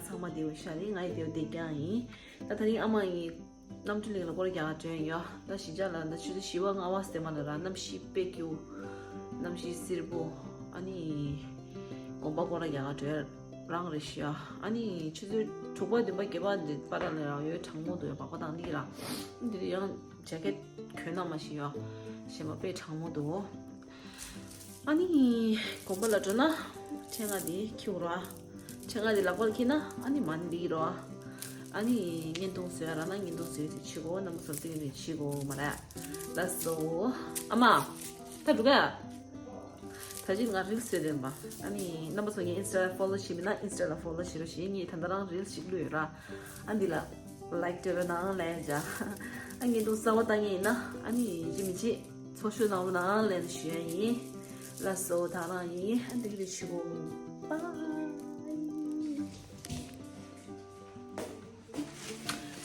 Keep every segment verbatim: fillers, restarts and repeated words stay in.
ཚང་མ་བདེ་པོ་ཤག་རེད། ང་ཡི་བདེ་པོ་བསྡད་ཀྱང་ཡིན། ད་ད་རིང་ཨ་མ་ཡིས་རྣམ་གྲོལ་གླིང་ལ་སྐོར་ར་རྒྱག་ག་འགྲོ་ཡ་ཡོད། ད་གཞིས་ཆགས་ལ་ད་ཆུ་ཚོད་བཞི་པ་ལྔ་པ་ཙམ་ལ་ར་གནམ་གཤིས་དཔེ་སྐྱིད་པོ། གནམ་གཤིས་བསིལ་པོ། ཨ་ནི་དགོན་པ་སྐོར་ར་རྒྱག་ག་འགྲོ་ཡ་རང་རེད་ཤག་ཨ་ནི་ཆུ་ཚོད་དྲུག་པ་བདུན་པ་བརྒྱད་པ་འདི་བར་ལ་ར་ཡོད་གྲང་མོ་འདུག་ཡ། སྦག་སྦག་བཏང་འདི་ར། འདི་ར་ཡང་ཇེ་ཀེད་གྱོན་ན་མ་ཤེས་ཡ། གཞན་པ་དཔེ་གྲང་མོ་འདུག་ཨ་ནི་དགོན་པ་ལ་འགྲོ་ན་ཕྲེང་བ་འདི་འཁྱེར་དགོས་ར། ཕྲེང་བ་འདི་ལག་པར་འཁྱེར་ན་ཨ་ནི་མ་འདི་ར། ཨ་ནི་བརྙན་ཐུང་བཟོ་ཡ་ར་ན་བརྙན་ཐུང་བཟོ་ཡ་ཟེར་བྱེད་དགོས། རྣམ་པ་ཚོ་ཏིག་ནས་བྱེད་དགོས་མ་རེད། ལགས་སོ། ཨ་མ། ད་འགྲོ་ག་ཡ། ད་ཅི་ང་རིལ་བཟོས་དེ་ཡིན་པ། ཨ་ནི་རྣམ་པ་ཚོ་ངའི་ཨིན་སི་ཊ་ཕོ་ལོ་བྱེད་མིན་ན་ཨིན་སི་ཊ་ལ་ཕོ་ལོ་བྱེད་རོགས་ཞེས། ངས་ད་ལྟ་རང་རིལ་ཞིག་བླུགས་ཡོད་ར། ཨ་འདི་ལ་ལའིཀ་སྤྲད་རོགས་གནང་ལན་བྱ། ཨ་ངས་འདུག་གསར་པ་བཏང་མཁན་ཡིན་ན་ཨ་ནི་ཡིན་གཅིག་མིན་གཅིག་ཚོགས་ཞུགས་གནང་རོགས་གནང་ལན་ཞུ་ཡ་ཡིན། ལགས་སོ། ད་རང་ཡིན། ཨ་འདི་གི་རེ་ཞུ་གོ། པཱའི།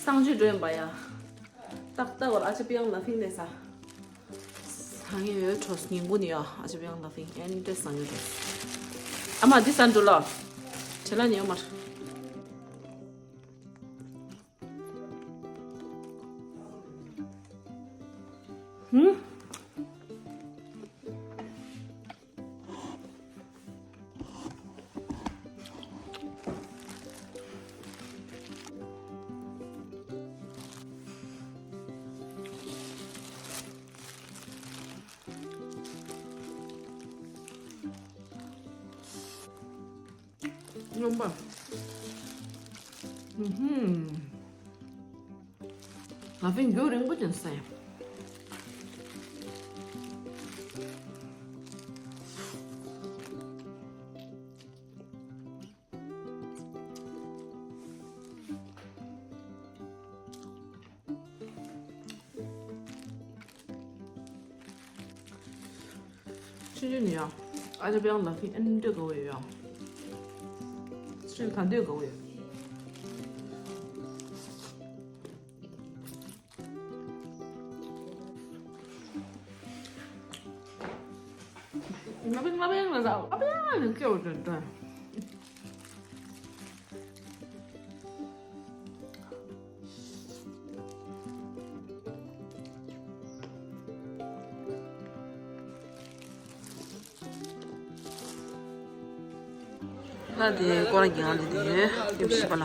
གསང་སྤྱོད་འགྲོ་ཡིན་པ་ཡ། ཏག་ཏག་བར་ཨ་ཅག་པི་ཡང་ལ་ཕིང་ལས་ས། ཧང་ཡོད་ཁྲོ་སྙིང་པོ་ནི་ཡ། ཨ་ཅག་པི་ཡང་ལ་ཕིང་ཨེན་ཏེ་སང་ཡོད་ཁྲོ། ཨ་མ་འདི་ས་འགྲོ་ལ། བྱེད་ལ་ནི་ཡོད་མར། ཧུམ། སྨྱོན་པ། ཧུམ། ང་ཕན་རྒྱུ་རིང་པོ་ཅན་ཟེར། ཆུང་ཆུང་ནས་ཡང་ཨ་ཅག་པི་ཡང་ལ་ཕིང་ཨེ་འདོད་དགའ་བོ་ཡོད་ཡང་། ཆུང་ཆུང་ད་འདོད་དགའ་བོ་ཡོད། ང་པི་ང་པི་ཡང་ལ་ཟ་ཨ་པི་ཡང་ལ་སྐྱོ་བོ་དོན་དོན། ལ་དེ་ཀོ་ར་གི་ང་ལ་དེ་ཡོད་ཡོད་ཤི་པ་ལ།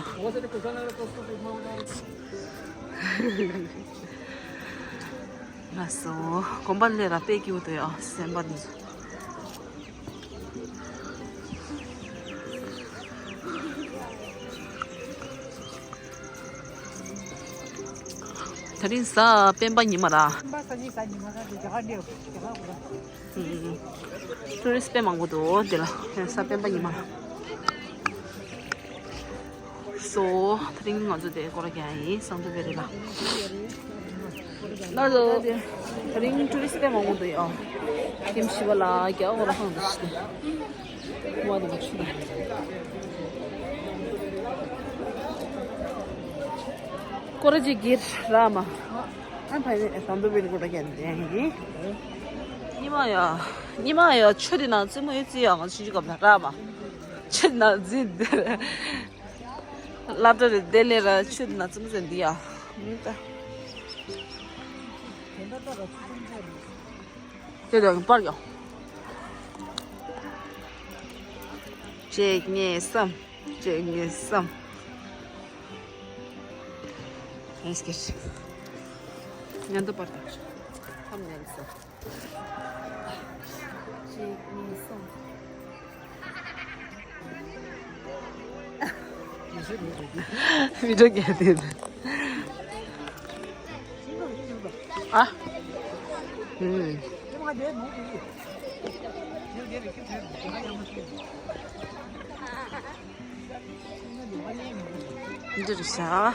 ལགས་སོ། དགོན་པ་ལས་ར་དཔེ་སྐྱིད་པོ་འདུག་ཡ་སེམས་པ་འདི་ཚོ། ད་རིང་གཟའ་སྤེན་པ་ཉི་མ་ར། སྤེན་པ་གཟའ་ཉི་གཟའ་ཉི་མ་ར་དེ་རྒྱ་གར་འདྲེ་རྒྱ་གར་གོ་ར། ཊུ་རི་སི་ཊི་དཔེ་མང་པོ་འདུག་འདི་ལ་གཟའ་སྤེན་པ་ཉི་མ། སོ། ད་རིང་ང་ཚོ་དེ་སྐོར་རྒྱག་ཡིན་སང་ཐོ་བེ་རི་ལ། ང་ཚོ་ད་རིང་ཊུ་རི་སི་ཊི་དཔེ་མང་པོ་འདུག་ཡོ། ཁྱིམ་ཞི་བ་ལ་རྒྱ་གར་ལ་ཧང་འདུག་ཤི་ཏེ། ཝ་དེ་མ་ཆུ་ལ། སྐོར་རྒྱག་གི་ར་མ། ཨ་ཕ་ཡི་སང་ཐོ་བེ་རི་སྐོར་རྒྱག་ཡིན། ཉི་མ་ཡ། ཉི་མ་ཡ་ཆུ་དེ་ནང་རྩེད་མོ་ཡོད་རྩེ་ཡ་ང་ཆུ་ཆུ་གབ་ལ་ར་མ། ཆུ་ནང་རྩེད་དེ། སློབ་གྲྭ་རེ་དེ་ལས་ར་ཆུ་ན་ཙམ་ཟེར་འདི་ཡ། མི་ད། དེ་དང་པར་ཡོང་། གཅིག་གཉིས་གསུམ། གཅིག་གཉིས་གསུམ། ཨེ་སྐད། ཉན་དུ་པར་དང་། ཁམ་ཉན་སོ། གཅིག་གཉིས་གསུམ། བི་ཌི་ཡོ་རྒྱག་དེ། ཨ། ཧུམ། འདིར་བཞག་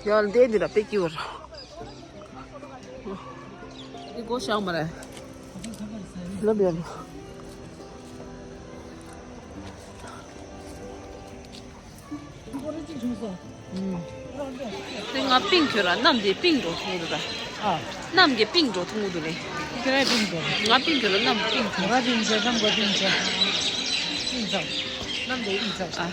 ཡང་ལྡན་འདི་ལ་དཔེ་སྐྱིད་པོ་ར། འདི་སྒོ་བཞག་མ་རེད། ལབ་ཡོད་ལ། དེ་ང་པིང་ཁྱོད་ར་གནམ་དེ་པིང་འགྲོ་ཐུང་འདུག་ད། ཨ། གནམ་གྱི་པིང་འགྲོ་ཐུང་འདུག་རེད། ཁྱེད་རང་པིང་གོ། ང་པིང་གོ་ལ་ནམ་པིང་གོ། ང་པིང་གོ་ནམ་གོ་པིང་གོ། པིང་གོ། ནམ་དེ་པིང་གོ། ཨ།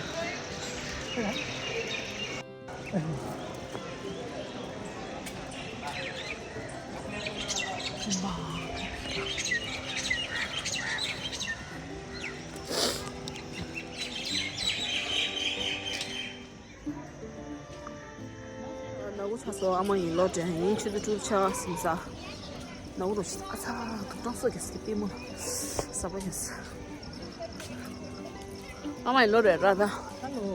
ནག་པོ་ཚ་སོ་ཨ་མ་ཡིན་ལོ་དྲན་ཡིན་ཆུ་ཚོད་དྲུག་ཆ་སིམ་ས། ནག་པོ་རོ་ཞིག་ཨ་ཚ་ག་གྲོང་སོ་རྒྱ་སི་པི་མོ་ས་པ་ཡིན་ས། ཨ་མ་ཡིན་ལོ་རེ་ར་ད།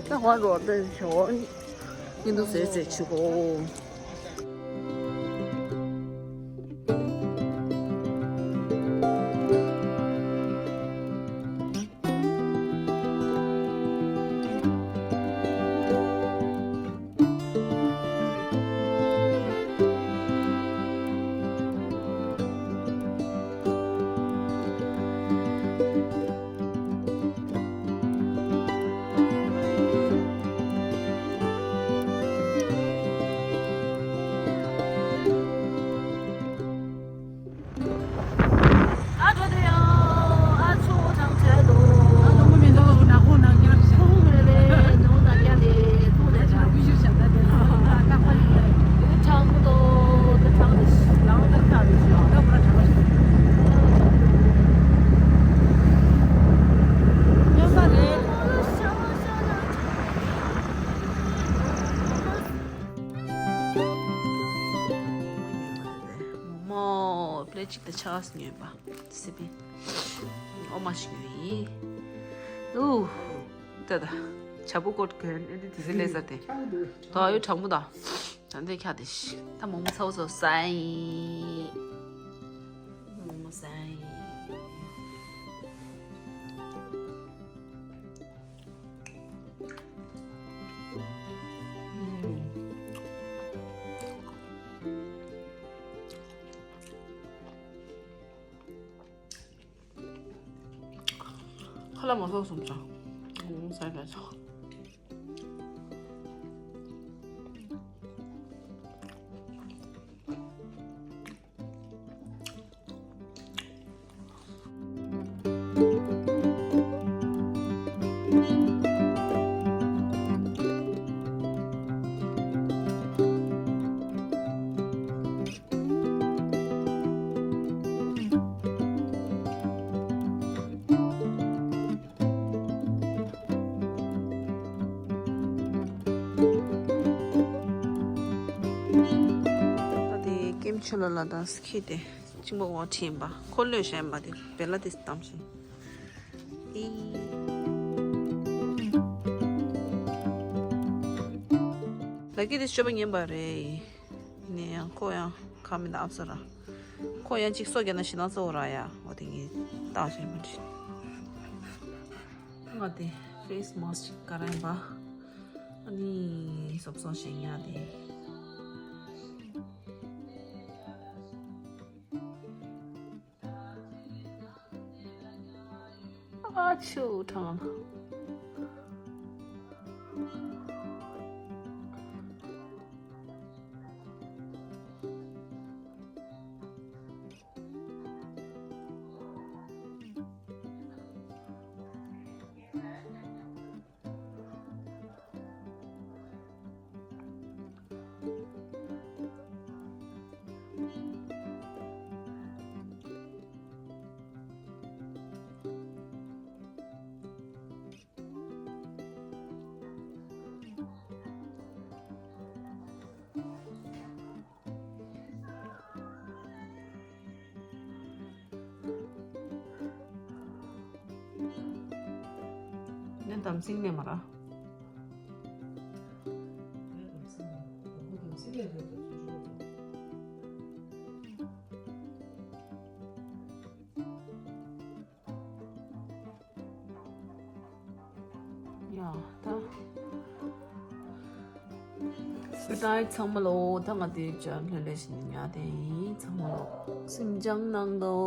ད་ཧོ་རོ་དེ་ཞོ་ཡིན་དུ་ཟེར་ཟེར་ཆུ་གོ། མོ་པླེ་ཅིག་ཏུ་ཆགས་ཉོས་པ། སི་པི། ཨོ་མ་ཞིག་ཉོས་ཡིན། ཨུ། ད་ད། ཆ་པོ་ཀོད་གོན་ཨེ་འདི་དི་སི་ལེ་ཟ་དེ། ད་ཡོད་གྲང་མོ་ད། ད་འདི་ཁ་དེ་ཤི། ད་མོ་མོ་ཚ་བོ་ཚ་བོ་ཟ་ཡིན། མོ་མོ་ཟ་ཡིན། ཁ་ལག་མ་བཟོ་སོང་ཙང་། ཟ་བས་ཆོག་ད་དེ་ཀེམ་ཆུ་ལ་ལ་དང་སི་ཁི་དེ་གཅིག་པ་འོ་ཁྲིམ་པ་ཁོ་ལོས་གཞན་པ་དེ་བེ་ལ་དེ་གཏམ་བཞིན། ཨི། ལ་ཀི་དེ་སྤྱོད་པ་ངན་པ་རེད། ཡིན་ན་ཡང་ཁོ་ཡང་ཁ་མི་ད་ཨབ་ས་ར། ཁོ་ཡང་གཅིག་སོ་རྒྱ་ན་ཞི་ན་ཚོ་ར་ཡ། འོ་དེ་ངས་བཏགས་བྱས་མ་འདྲི། ང་དེ་ཕེ་སི་མ་སི་ཀ་ར་ཡིན་པ། ཨ་ནི་སོབ་སོ་ཞེ་ཉག་དེ། ཨ་ཆུ་གྲང་། ནི་དམ་སྲིང་ནས་མ་ར། ཡ་ད། སུ་ཏའི་ཚང་མ་ལོ་ད་ང་དེ་ཅར་ལྷོད་ལྷོད་ཞིག་ཉ་དེ་ཡིན། ཚང་མ་ལོ་སེམས་ཅང་གནང་དོ།